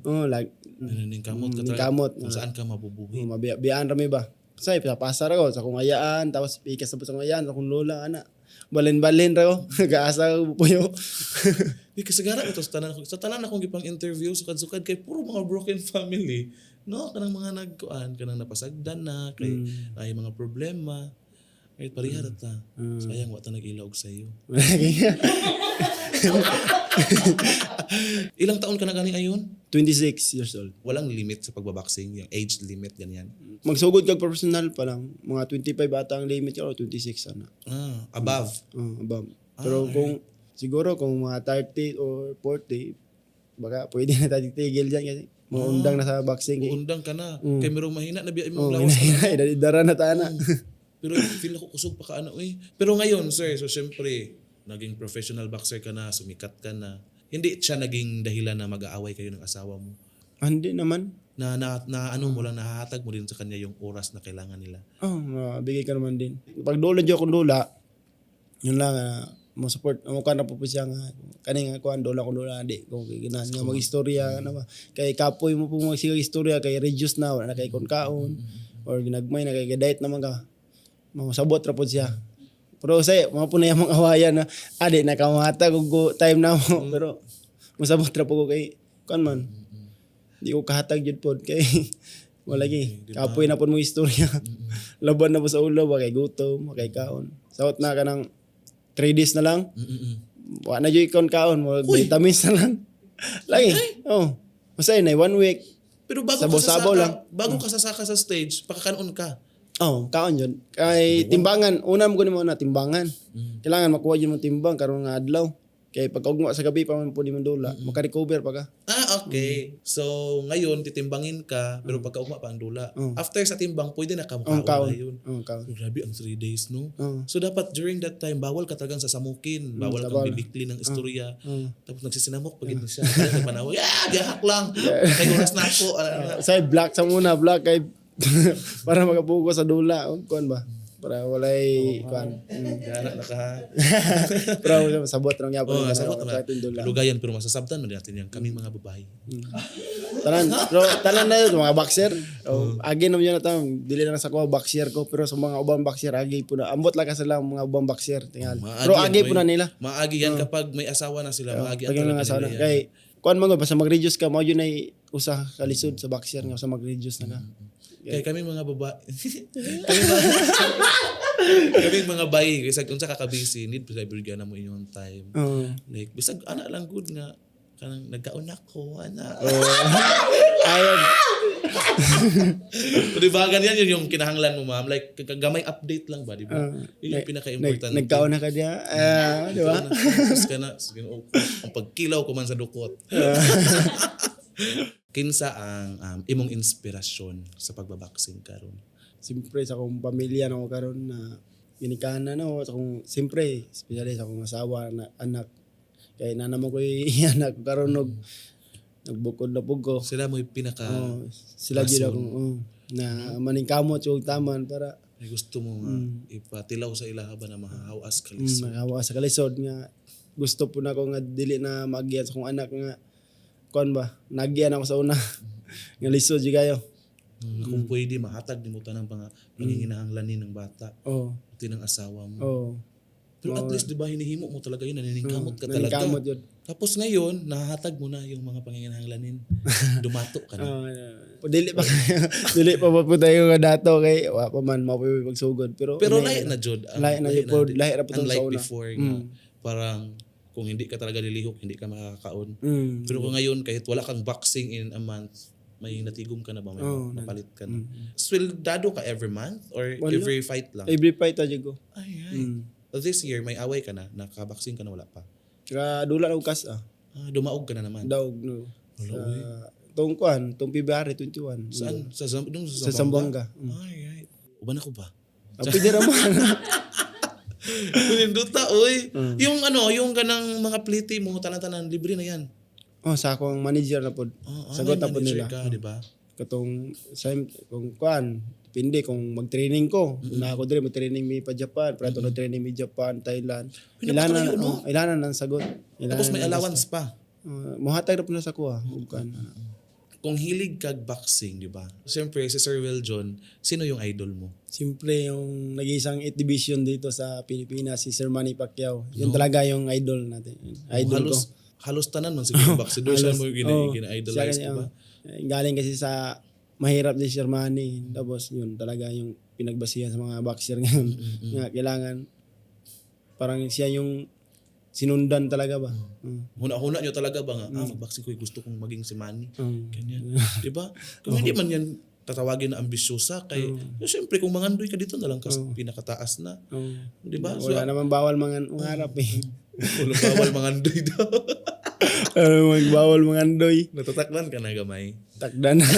Oh, lag Naningkamot ka talaga. Ningkamot. Kung saan ka mabubuhi. Oh, mabiyaan rami ba? Say pasar ako sa akong ayaan, tapos pikas na po sa akong ayaan, sa akong lola ana. Balin-balin ra ko, gaasa ko puyo. Di kasagara ito sa tanan akong gipang interview sukad-sukad kay puro mga broken family. No, kanang mga nagkuan, kanang napasagdan na kay ay mga problema. Ay pareha ra ta. Sayang wa ta nag-ilaog sa iyo. Ilang taon ka na gani ayon? 26 years old. Walang limit sa pagbaboxing, yung age limit, ganyan? Magsugod kag professional pa lang, mga 25 ata ang limit or 26 ana. Ah, above. Oh, above. Pero kung siguro kung mga 30 or 40, baka pwede na tayo tigil dyan kasi maundang na sa boxing eh. Undang ka na. Kay merong mahina na biya imong Oh, lawas. hina, dara na ta na. Pero feel ako kusog pa ka ano eh. Pero ngayon, sir, so syempre, naging professional boxer ka na, sumikat ka na. Hindi siya naging dahilan na mag-aaway kayo ng asawa mo? Ah, hindi naman. Na ano mo lang, nahahatag mo din sa kanya yung oras na kailangan nila. Oh, mabigay ka naman din. Pag dula dyan akong dula, yun lang, mo support, mo ka na po siya nga, kani nga kuan dula kung dula, di ko ginahan nga mag-istorya na ba. Kay kapoy mo po magsigag istorya, kay reduce na, wala na kay kon kaon, or ginagmay na kay diet naman ka. Masabot ra po siya. Pero say, mga po na yung mga awayan na, adi, nakamata kung time na mo. Pero, masabot ra po ko kay, kuan man. Di ko kahatag jud pod kay wala gi. Kapoy na pod mo istorya. Laban na po sa ulo ba kay gutom, kay kaon. Sawot na ka ng 3 days na lang. Wa na jud ikaw kaon, mo vitamins na lang. Lagi. Oh. Masay na one week. Pero bago Sabo-sabo ka sasaka, lang. bago ka sasaka sa stage, pakakanon ka. Oh, kaon yun. Kay timbangan, una mo kunin mo na timbangan. Kailangan makuha yun mo timbang karon nga adlaw. Kay pag ugma sa gabi pa man po ni dula, maka-recover pa ka. Ah, okay. So, ngayon, titimbangin ka, pero pagka ugma pa ang dula. After sa timbang, pwede na ka Oh, makaon kaon. na yun. Oh, kaon. Grabe ang 3 days, no? Oh. So, dapat during that time, bawal ka talagang sasamukin. Bawal kang Bawal. bibikli ng istorya. Oh. Tapos nagsisinamok pag ito siya. Kaya nagpanawag, ah, gahak lang. Kay oras na ako. Ano, ano. Say black sa muna, black kay para makapugo sa dula, oh, kuan ba? Para walay kuan. Gana na ka. Pero sabot ra gyapon Oh, oh, sabot sa naman. atong dula. Lugayan, pero masasabtan man natin yan. Kaming mga babae. Tanan, pero tanan na yun, mga boxer. Oh, agi naman yun na tam, dili na lang sa kuha boxer ko, pero sa mga ubang boxer agi po na. Ambot lang ka sila mga ubang boxer tingal. Maagi Pero yan, agi po boy. na nila. Maagi yan kapag may asawa na sila. Maagi ang Pag talaga nga nila sana. yan. Kay kuan man gud, basta mag-reduce ka, mao yun ay usa ka lisod sa boxer nga sa mag-reduce na ka. Kaya kami mga babae, kami mga bayi, bisag unsa ka ka-busy, need pa sa na mo inyong time. Oo. Like bisag ana lang good nga kanang nagkaon ako ana. Ayun. Di ba ganyan yun yung kinahanglan mo, ma'am? Like gamay update lang ba, di ba? Yun yung pinaka-importante. Nagkaon na ka diya. Ah, di ba? Tapos ka na, sige, oh, ang pagkilaw ko man sa dukot. Kinsa ang imong inspirasyon sa pagbaboxing karon? Siyempre sa akong pamilya na ko karon na ginikanan na ako sa akong siyempre especially sa akong asawa na anak kay nana mo ko'y anak ko karon og nagbukod na pug ko. Sila mo yung pinaka Oh, sila jud akong, oh, na maningkamot og taman para ay, gusto mo nga ipatilaw sa ilaha ba na mahahawas ka lisod. Makahawa sa kalisod nga gusto po na ako nga dili na maagian sa akong anak nga kuan ba nagian ako sa una nga lisod jud kayo. Kung pwede mahatag nimo tanang mga panginahanglanin ng bata, pati ng asawa mo. Pero at least, di ba, hinihimo mo talaga yun, naniningkamot ka talaga. Naningkamot yun. Tapos ngayon, nahahatag mo na yung mga panginahanglanin. Dumato ka na. Oh, dili pa ba po tayo nga dato kay wa pa man mao pa yung pagsugod pero Pero lahi na jud. Lahi na jud po, lahi ra po tong Unlike sa una. before nga, parang kung hindi ka talaga lilihok, hindi ka makakakaon. Pero kung ngayon, kahit wala kang boxing in a month, may natigom ka na ba? May napalit ka na? Sweldado ka every month or Wala. every fight lang? Every fight ta jud ko. Ay, ay. This year, may away ka na? Nakaboxing ka na, wala pa? Ka dula og kas ah. Ah, dumaog ka na naman. Daog no. Sa tong kuan, tong February 21. Saan? Sa Sa Zamboanga? Zamboanga. Ay, ay. Uban ako ba? Ah, pwede ra man. Puninduta, oy. Yung ano, yung ganang mga pliti mo, tanan-tanan, libre na yan. Oh, sa akong manager na pod. Oh, ah, Sagot may na pod manager nila. ka, di ba? Katong sa kung kuan, depende kung mag-training ko. Kung na ako diri mag-training mi pa Japan, pero mm training mi Japan, Thailand. Ilana Pinapakalayo, no? Oh, ilana nang sagot. Ilana Tapos may nang allowance pa. Mohatag ra po na sa kuha ug kuan. Kung hilig kag boxing, di ba? Siyempre, si Sir Will John, sino yung idol mo? Siyempre yung nag-iisang 8 division dito sa Pilipinas si Sir Manny Pacquiao. Yun talaga yung idol natin. Idol halos, ko. Halos tanan man siguro boxing. Doon siya mo yung Oo, gina-idolize, siya di ba? kasi, oh. Galing kasi sa mahirap din si Sir Manny. Tapos yun talaga yung pinagbasihan sa mga boxer ngayon. Nga kailangan parang siya yung Sinundan talaga ba. Huna-huna nyo talaga ba nga, ah, mag-boxing ko, gusto kong maging si Manny. Ganyan. Di ba? Kung hindi man yan tatawagin na ambisyosa kay siyempre kung mangandoy ka dito na lang kas pinakataas na. Di ba? So, Wala naman bawal mga mangarap eh. wala bawal mangandoy daw. Ano, bawal mangandoy. Natataklan ka na gamay. Takdan na.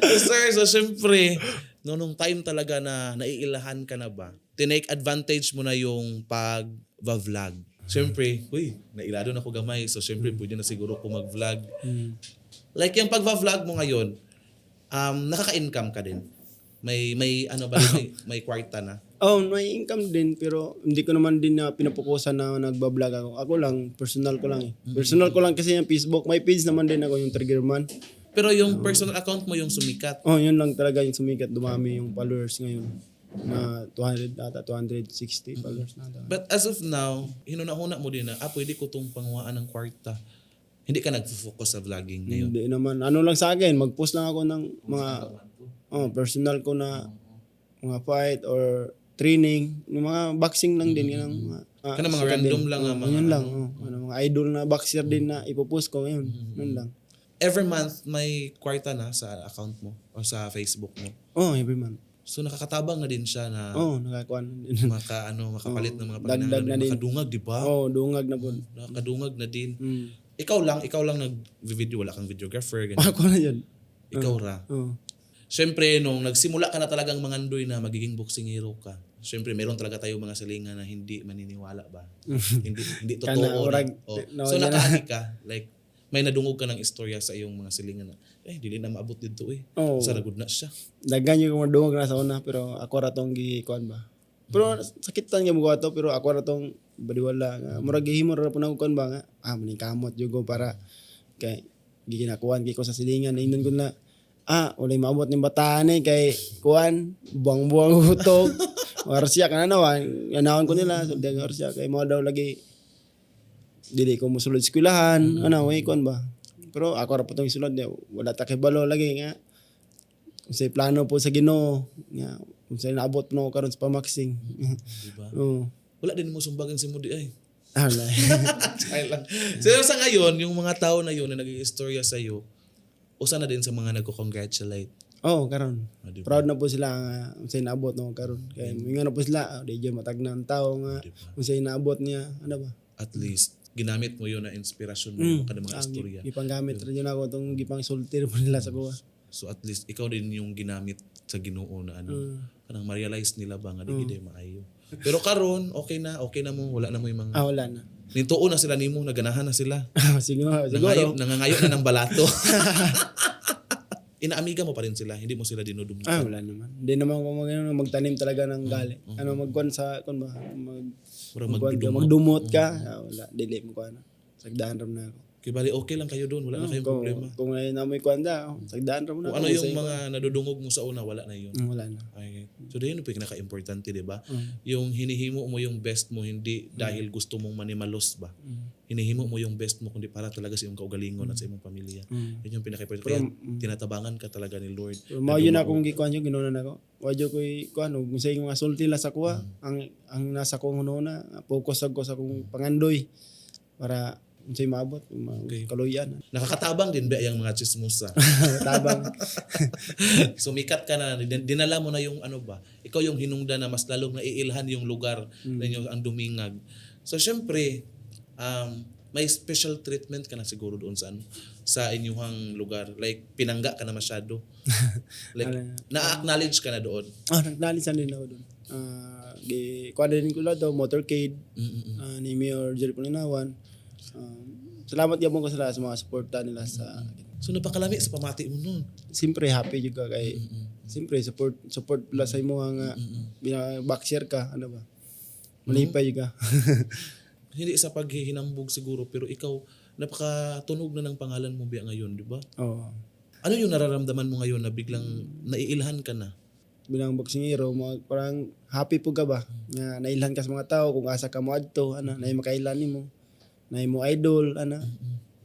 So, sir, so siyempre, no, nung time talaga na naiilahan ka na ba, tinake advantage mo na yung pag-vlog. Siyempre, uy, nailado na ko gamay. So, siyempre, pwede na siguro ko mag-vlog. Like, yung pag-vlog mo ngayon, nakaka-income ka din. May ano ba, may kwarta na. Oh, may income din pero hindi ko naman din na pinapokusan na nagba-vlog ako. Ako lang, personal ko lang eh. Personal ko lang kasi yung Facebook. May page naman din ako, yung Triggerman. Pero yung personal account mo yung sumikat. Oh, yun lang talaga yung sumikat. Dumami yung followers ngayon. Na 200 ata, 260 followers na ata. But as of now, hinuna-huna mo din na, ah, pwede ko tong panguhaan ng kwarta. Hindi ka nag-focus sa vlogging ngayon. Hindi naman. Ano lang sa akin, mag-post lang ako ng mga, oh, personal ko na mga fight or training, yung mga boxing lang din, yun ang mga, Kana mga sikat random din. lang nga Oh, mga yun lang, oh, ano, mga idol na boxer din na ipopost ko ngayon, yun lang. Every month may kwarta na sa account mo o sa Facebook mo. Oh, every month. So nakakatabang na din siya na Oh, nakakuha na din. maka ano makapalit ng mga Dagdag panginahanglan, na din. makadungag, di ba? Oh, dungag na po. Nakakadungag na din. Ikaw lang nag-video, wala kang videographer, ganyan. Ako na yun. Ikaw ra. Oh. Siyempre, nung nagsimula ka na talagang mangandoy na magiging boxing hero ka, siyempre, meron talaga tayong mga silingan na hindi maniniwala ba? Hindi hindi totoo. Kana, Na, oh. So, nawala na. nakaagi ka. Like, may nadungog ka ng istorya sa iyong mga silingan na, eh, dili na maabot dito eh. Oh. Sa ragud na siya. Daghan yung madungog na sa una pero ako ra tong gikuan ba. Pero sakitan nga mo ato pero ako ra tong baliwala nga murag gihimo ra pud ako kuan ba nga ah maning kamot jud ko para kay giginakuan kay ko sa silingan ingnon ko na ah walay maabot ning bataan eh kay kuan buang-buang utok. Orsiya ka na naman, yanahon ko nila, so di orsiya kay mo daw lagi dili ko mosulod eskwelahan, ano, may kuan ba. Pero ako ra po tong isulod, di, wala ta kay balo lagi nga unsay plano po sa Ginoo nga unsay naabot no karon sa pamaxing. Di ba? Oo. Wala din mo sumbagan si Mudi ay. Ah, wala. Ay lang. So sa ngayon, yung mga tao na yun na nag-iistorya sa iyo, usa na din sa mga nagko-congratulate. Oo, karon. Ah, di ba? Proud na po sila nga unsay naabot no karon. Kay moingon na po sila, oh, di jud matag na ang tao nga Di ba? unsay naabot niya, ano ba? At least, ginamit mo yun na inspirasyon mo yung mga Ah, istorya. Gipanggamit ra jud ako tong gipangsulti ra po nila sa kuha. So at least, ikaw din yung ginamit sa Ginoo na ano. Kanang ma-realize nila ba nga di gid maayo. Pero karon okay na mo, wala na mo yung mga Ah, wala na. Nintuo na sila nimo, naganahan na sila. Siguro, siguro. Nangangayo, nangangayo na ng balato. Inaamiga mo pa rin sila, hindi mo sila dinudumdukan. Ah, wala naman. Hindi naman ako mag, ano, magtanim talaga ng gali. Ano, magkuan sa, kuan ba? Mag, Murag magkuan ka, magdudumot. magdumot ka. Ah, wala, dili mo kuan. Sagdaan ra na ako. Kay bali okay lang kayo doon, wala na kayong Kung, problema. kung ngayon na may kuan da, oh, sagdaan ra mo na. Kung ano yung mga nadudungog mo sa una, wala na yun. Wala na. Ay, so yun yung pinaka-importante, di ba? Yung hinihimo mo yung best mo, hindi dahil gusto mong manimalos ba? Hinihimo mo yung best mo, kundi para talaga sa iyong kaugalingon at sa iyong pamilya. Yun yung pinaka-importante. Kaya tinatabangan ka talaga ni Lord. Pero mao yun akong gikuan yung ginunan ako. Wa jud ko'y kuan og sa mga sulti lang sa kuha. Ang nasa kong hunona, focus ako sa akong pangandoy para unsay maabot, kaluyan. Nakakatabang din ba yung mga chismosa? Tabang. Sumikat ka na, dinala mo na yung ano ba, ikaw yung hinungda na mas lalong naiilhan yung lugar ninyo ang Dumingag. So syempre, may special treatment ka na siguro doon sa ano, sa inyuhang lugar. Like pinangga ka na masyado. Like na-acknowledge ka na doon. Ah, nagnalisan din ako doon. Ah, gi kuan din ko lang daw motorcade ni Mayor Jerry Pulinawan. Salamat gyapon ko sila sa mga suporta nila sa akin. So napakalami sa pamati mo noon. Siyempre happy jud ka kay siyempre support support pala sa imo nga bina-boxer ka ano ba. Malipay jud ka. Hindi sa paghihinambog siguro pero ikaw napakatunog na ng pangalan mo biya ngayon, di ba? Oo. Ano yung nararamdaman mo ngayon na biglang naiilhan ka na? Bilang boksingero, mga, parang happy po ka ba? Nga nailhan ka sa mga tao kung asa ka mo adto, ana, nay makailan nimo. Nay mo idol, ana.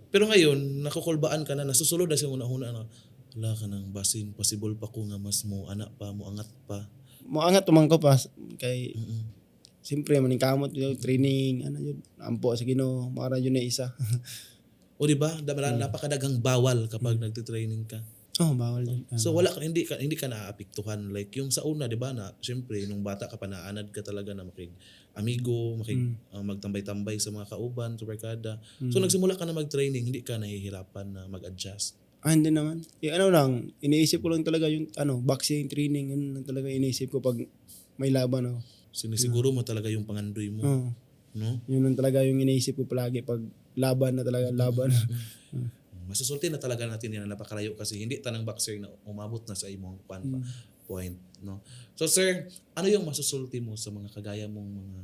Pero ngayon, nakukulbaan ka na, nasusulod na sa una-una na, wala ka ng basin, possible pa ko nga mas mo anak pa, mo angat pa. Moangat tumang ko pa kay Siyempre maningkamot yun, training, ano yun, ampo sa Ginoo, mao ra yun na isa. O di ba? Napakadaghang bawal kapag nagte-training ka. Oh, bawal yun. Ah. So wala ka hindi ka naapektuhan like yung sa una, 'di ba, na syempre nung bata ka pa naanad ka talaga na makig amigo, magtambay-tambay sa mga kauban, sa barkada. So nagsimula ka na mag-training, hindi ka nahihirapan na mag-adjust? Ah, hindi naman. Eh, ano lang, iniisip ko lang talaga yung ano, boxing training, yun lang talaga iniisip ko pag may laban ako. Sinisiguro mo talaga yung pangandoy mo, Oo. no? Yun lang talaga yung iniisip ko palagi pag laban na talaga, laban. Masusulti na talaga natin yan na napakalayo kasi hindi tanang boxer na umabot na sa imong kwan pa, point, no? So sir, ano yung masusulti mo sa mga kagaya mong mga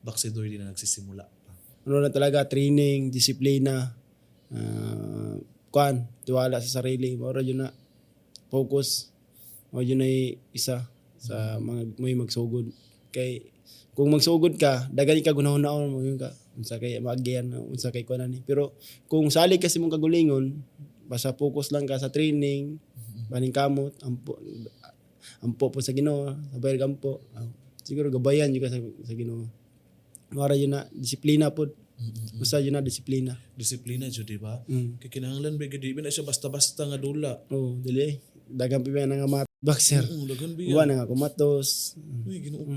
boxer din na nagsisimula pa? Ano lang talaga, training, disiplina, kuan, tiwala sa sarili, mao ra yun na focus. Mao yun ay isa sa mga may magsugod. Kay kung magsugod ka, daghan ka gunahon mo yun ka unsa kay maagyan, unsa kay kuan ani. Pero kung salig kasi mong kagulingon, basta focus lang ka sa training, baning kamot, ampo ampo po sa Ginoo, sabay gampo. Ah, siguro gabayan jud ka sa Ginoo. Mao ra yun na disiplina pod. Usa yun na disiplina. Disiplina jud, di ba? Mm. Kay kinahanglan ba gyud, di ba na siya basta-basta nga dula. Oh, dili eh. Daghang pa ba nga mga boxer. Oo, daghan biya. Uwan na nga kumatos. Uy, Ginoo ko.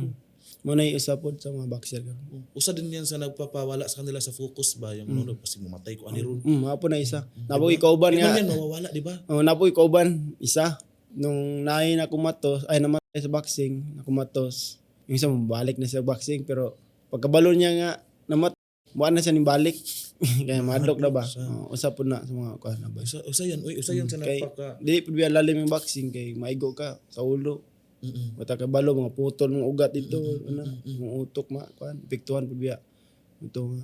Mo na yung usa pod sa mga boxer karon. Usa din yan sa nagpapawala sa kanila sa focus ba yung ano, kasi mamatay ko ani ron. Mao po na isa. Napoy kauban Di nga. man yan mawawala, di ba? Oh, napoy kauban isa nung naay na kumatos, ay namatay sa boxing, na kumatos. Yung isa balik na sa boxing pero pagkabalo niya nga namatay, muan na siya ning balik. Kaya madlok na ba? Oh, usa po na sa mga kuan na ba. Usa yan, uy, usa yan sa Kay napaka di pud biya lalim yung boxing kay maigo ka sa ulo. Bata ka balo mga putol mga ugat dito, ano, mga utok ma kuan, epektuhan pud biya. Ito nga.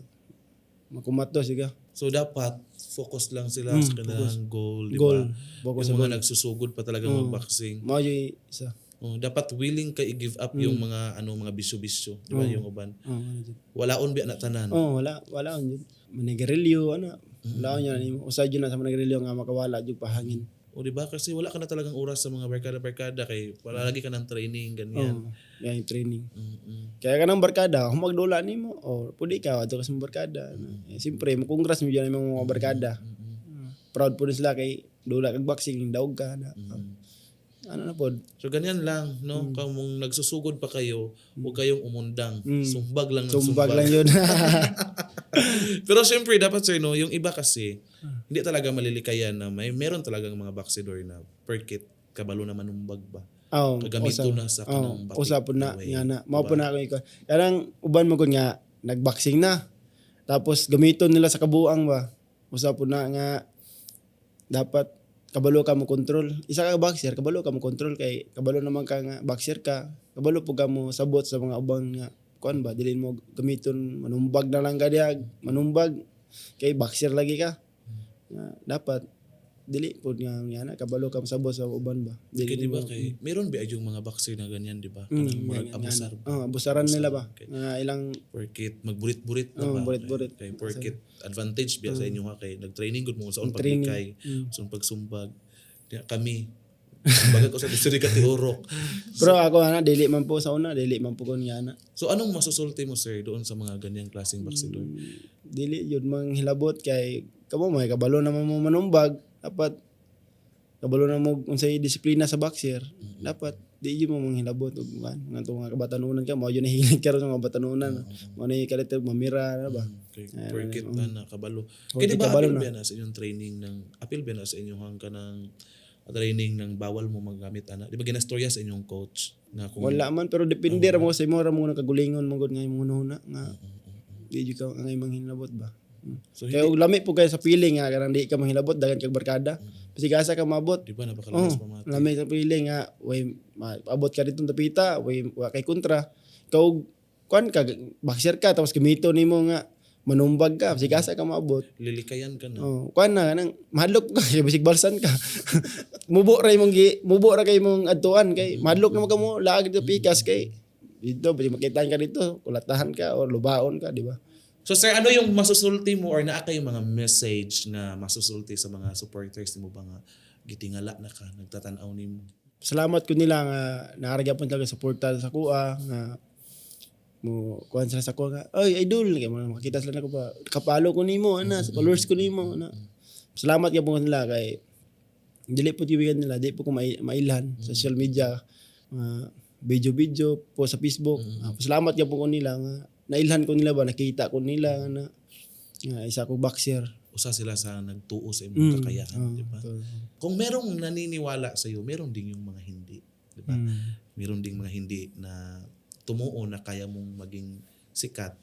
Makumatos siga. So dapat focus lang sila sa kanilang goal, di ba? Hmm, Goal. Focus Yung sa mga goal. nagsusugod pa talaga mag-boxing. Mao yung isa. Oh, dapat willing ka i-give up yung mga ano, mga bisyo-bisyo, di ba, yung uban. Oh, ano jud. Walaon biya na tanan. Oh, wala wala on jud. Manigarilyo ana. Wala on yan. Usa jud na sa manigarilyo nga makawala jud pahangin. O di ba? Kasi wala ka na talagang oras sa mga barkada-barkada kay wala lagi ka ng training ganyan. Oh, yan yung training. Kaya ka ng barkada, kung magdula nimo, oh, pwede ka adto ka sa mga barkada. Eh, siyempre, mo congrats mo dyan ang mga barkada. Proud po din sila kay dula kag boxing, daog ka na. Ano na pod? So ganyan lang, no? Kung nagsusugod pa kayo, huwag kayong umundang. Sumbag lang ng Sumbag sumbag. lang yun. Pero syempre dapat sir, no, yung iba kasi hindi talaga malilikayan na may meron talagang mga boxidor na perkit kabalo na manumbag ba. Oh, Kagamito na sa kanang batik usa po na way. nga na. Mao po na ako ikaw. Kanang uban mo gud nga nagboxing na. Tapos gamiton nila sa kabuang ba. Usa po na nga dapat kabalo ka mo control. Isa ka boxer, kabalo ka mo control kay kabalo naman ka nga boxer ka. Kabalo po ka mo sabot sa mga ubang nga kuan ba, dili mo gamiton manumbag na lang ka diha, manumbag kay boxer lagi ka. Nga, dapat dili po nga nga na kabalo ka mo sabot sa uban ba. Kaya Dili di ba mo kay meron ba yung mga boxer na ganyan, di ba? Kanang murag abusar ba? Oh, abusaran nila ba? Okay. Nga ilang Porkit magburit-burit na Oh, ba? burit-burit. Kay porkit advantage biya sa inyo ha kay nag-training gud mo sa Training. paglikay, sa pagsumbag. Di, kami baga ko sa district Tiurok. Pero ako ana dili man po sa una, dili man po kon nga ana. So anong masusulti mo sir doon sa mga ganyang klaseng boxidor? Dili yun mang hilabot kay kamo may kabalo naman mo manumbag, dapat kabalo na mo unsay disiplina sa boxer. Dapat di yun mo manghilabot og kuan nga to mga kabatanunan ka mao yun nahilig karon sa mga kabatanunan. Mao na kalit mamira na ba. Kay porkit na kabalo. Porkit Kaya di ba kabalo apil na. ba na sa inyong training ng apil ba na sa inyong kanang training ng bawal mo maggamit ana? Di ba ginastorya sa inyong coach na kung Wala man pero depende ra mo sa imo ra mo nakagulingon mo gud nga imong hunahuna nga di jud ka nga imong hinabot ba. So, Kaya og lami po kayo sa feeling nga kanang di ka manghilabot dagan kag barkada. Bisig asa ka maabot. Di ba Oh, napakalakas pa mga lami sa feeling nga way maabot ka dito tapita, way wa kay kontra. Kau kuan ka boxer ka tapos gamito nimo nga manumbag ka, bisig asa ka maabot. Lilikayan ka na. Oh, kuan na kanang mahadlok ka kay bisig balsan ka. Mubo ra imong gi, mubo ra kay imong adtuan kay mahadlok na mo kamo laag dito pikas kay dito bisig makitaan ka dito, kulatahan ka or lubaon ka, di ba? So sir, ano yung masusulti mo or naa kay mga message nga masusulti sa mga supporters nimo ba nga gitingala na ka nagtatan-aw nimo? Salamat ko nila nga naara gyapon talaga suporta sa kuha nga Mo kuan sila sa ko nga, "Oy, idol," kay mga makita sila nako ba, "Kapalo ko nimo ana, sa followers ko nimo ana." Salamat gyud po nila kay dili po gibigan nila, di po ko mailhan sa social media, mga video-video po sa Facebook. Ah, salamat gyud po ko nila nga nailhan ko nila ba, nakita ko nila na nga isa ko boxer. Usa sila sa nagtuo sa imong kakayahan, Oh, di ba? To. Kung merong naniniwala sa iyo, meron ding yung mga hindi, di ba? Meron ding mga hindi na tumuo na kaya mong maging sikat.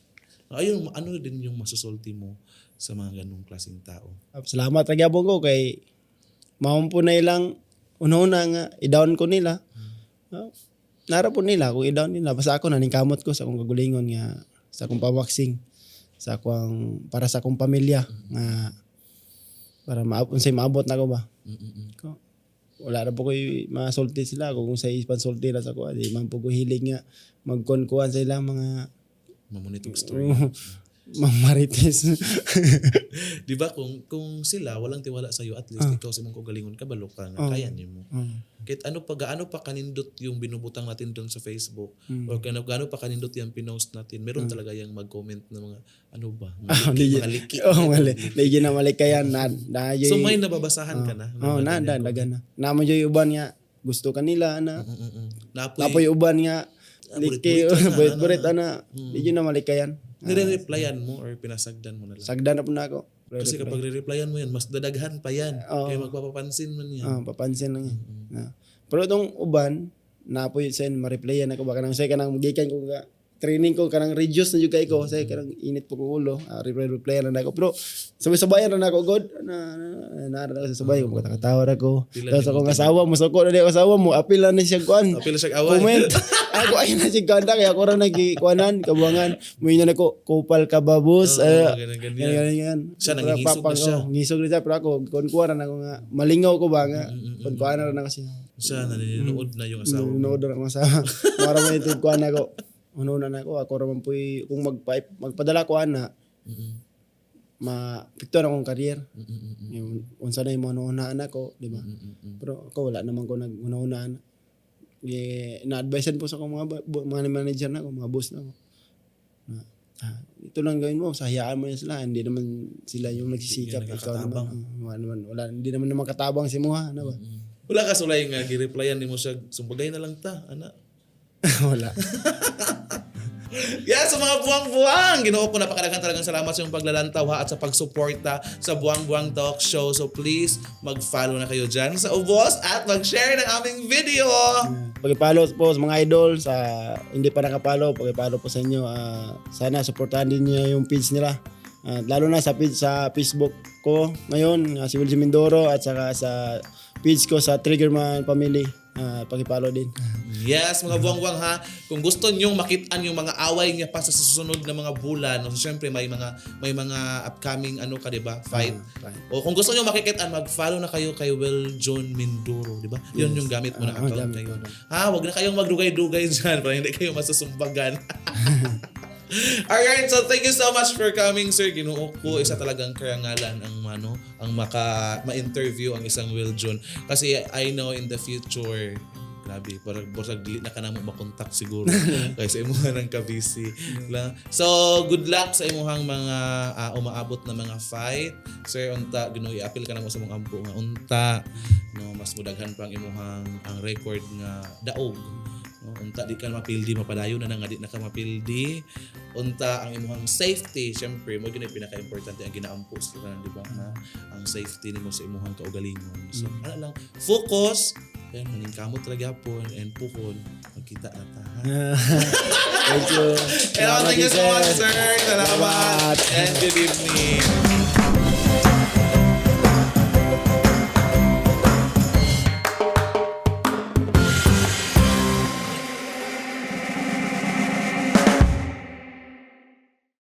Ayun, ano din yung masusulti mo sa mga ganong klaseng tao? Salamat ra gyapon ko kay mao po na ilang una-una nga i-down ko nila. Ah, nara po nila kung i-down nila. Basta ako naningkamot ko sa akong kagulingon nga sa akong paboxing, sa akong para sa akong pamilya nga para maabot unsay maabot nako ba. Ko, wala ra po ko'y masulti sila kung unsay pansulti ra sa ko, di man po ko hilig nga magkuan-kuan sa ilang mga Mamunitong story. mga marites. Di ba kung sila walang tiwala sa iyo, at least ikaw sa imong kaugalingon kabalo ka nga kaya nimo. Kahit ano pa, gaano pa kanindot yung binubutang natin doon sa Facebook or gaano pa kanindot yung pinost natin, meron talaga yung mag-comment na mga ano ba, mga liki, mga liki. Oh, mali. Di na malikayan na na So may nababasahan ka na. Oh, na na dagan na. Namo jud uban nga gusto kanila na. Napoy, Napoy uban nga liki, burit-burit burit-burit ana. Di jud na malikayan. Nire-replyan mo or pinasagdan mo na lang? Sagdan na po na ako. Kasi kapag re-replyan mo yan, mas dadaghan pa yan. Kaya magpapapansin man yan. Oh, papansin lang yan. Na. Pero itong uban, napoy sen ma-replyan ako ba kanang say kanang gikan ko nga training ko, kanang reduce na jud kay ko say kanang init po kong ulo, ah, reply reply na ako, pero sabay-sabayan na nako god na na na na sabay ko makatawa ra ko. Tapos akong asawa mo suko na di ako asawa mo apil na ni siya kuan Apil na siya away. Comment ako ay na si kanta kaya ako ra nagikuanan kabuangan mo na nako, "Kupal ka ba, boss?" Oo, Eh, ganyan, ganyan. ganyan, ganyan. Siya, Pero nangingisog na siya. oh, ngisog na siya, pero ako kuan kuan na ako nga malingaw ko ba nga kuan kuan na ako siya. Siya, naninood na yung asawa mo. Nanonood na ako sa para man ito kuan ako. Una na ako, ako ra man puy kung magpadala ko ana ma-picture akong career. Yung unsa na yung mga unaan ako, di ba? Pero ako wala naman ko nag-una-unaan. Eh, na-advisean po sa akong mga mga manager na ako, mga boss na ako. Na, ah, ito lang gawin mo, sa hayaan mo na sila, hindi naman sila yung nagsisikap. Hindi Ikaw naman, oh, wala naman, wala, hindi naman naman katabang si Muha, ano ba? Wala ka sulay nga gi-replyan nimo siya, "Sumbagay na lang ta, ana." Wala. Yes, sa mga buwang-buwang! Ginoo ko, napakadaghang talagang salamat sa iyong paglalantaw ha, at sa pagsuporta sa Buwang Buwang Talk Show. So please, mag-follow na kayo dyan sa ubos at mag-share ng aming video! Pag-follow po sa mga idol, sa hindi pa nakapollow, pag-follow po sa inyo. Ah, sana suportahan din niyo yung page nila. At lalo na sa page sa Facebook ko ngayon, si Wilson Mindoro, at saka sa page ko sa Triggerman Family. Ah, paki-follow din. Yes, mga buwang-buwang ha. Kung gusto nyong makitaan yung mga away niya pa sa susunod na mga bulan, no, so syempre may mga upcoming ano ka, 'di ba? Fight. Fight. O kung gusto niyo makikitaan, mag-follow na kayo kay Will John Mindoro, 'di ba? Yun yung gamit mo na Ah, account gamit ngayon. Ha, wag na kayong magdugay-dugay diyan para hindi kayo masusumbagan. Alright, so thank you so much for coming, sir. Ginoo ko, isa talagang karangalan ang ano, ang maka ma-interview ang isang Will John kasi I know in the future, grabe, parang basag dili na ka namo makontak siguro kay sa imuha ng ka-busy lang. So, good luck sa imuhang mga umaabot na mga fight. Sir, unta Ginoo i-appeal ka namo sa mong ampo nga unta no mas mudaghan pa ang imuhang ang record nga daog. No, unta di ka mapildi, mapadayon na nga di na ka mapildi. Unta ang imuhang safety, syempre mo gyud pinaka-importante ang ginaampo sa tanan, di ba? Na ang safety nimo sa imuhang kaugalingon. So, ano lang, focus, then maningkamot ra gyapon and puhon magkita na ta. Ha? Thank you. Kaya thank you so much, sir. Salamat. Salamat. And good evening.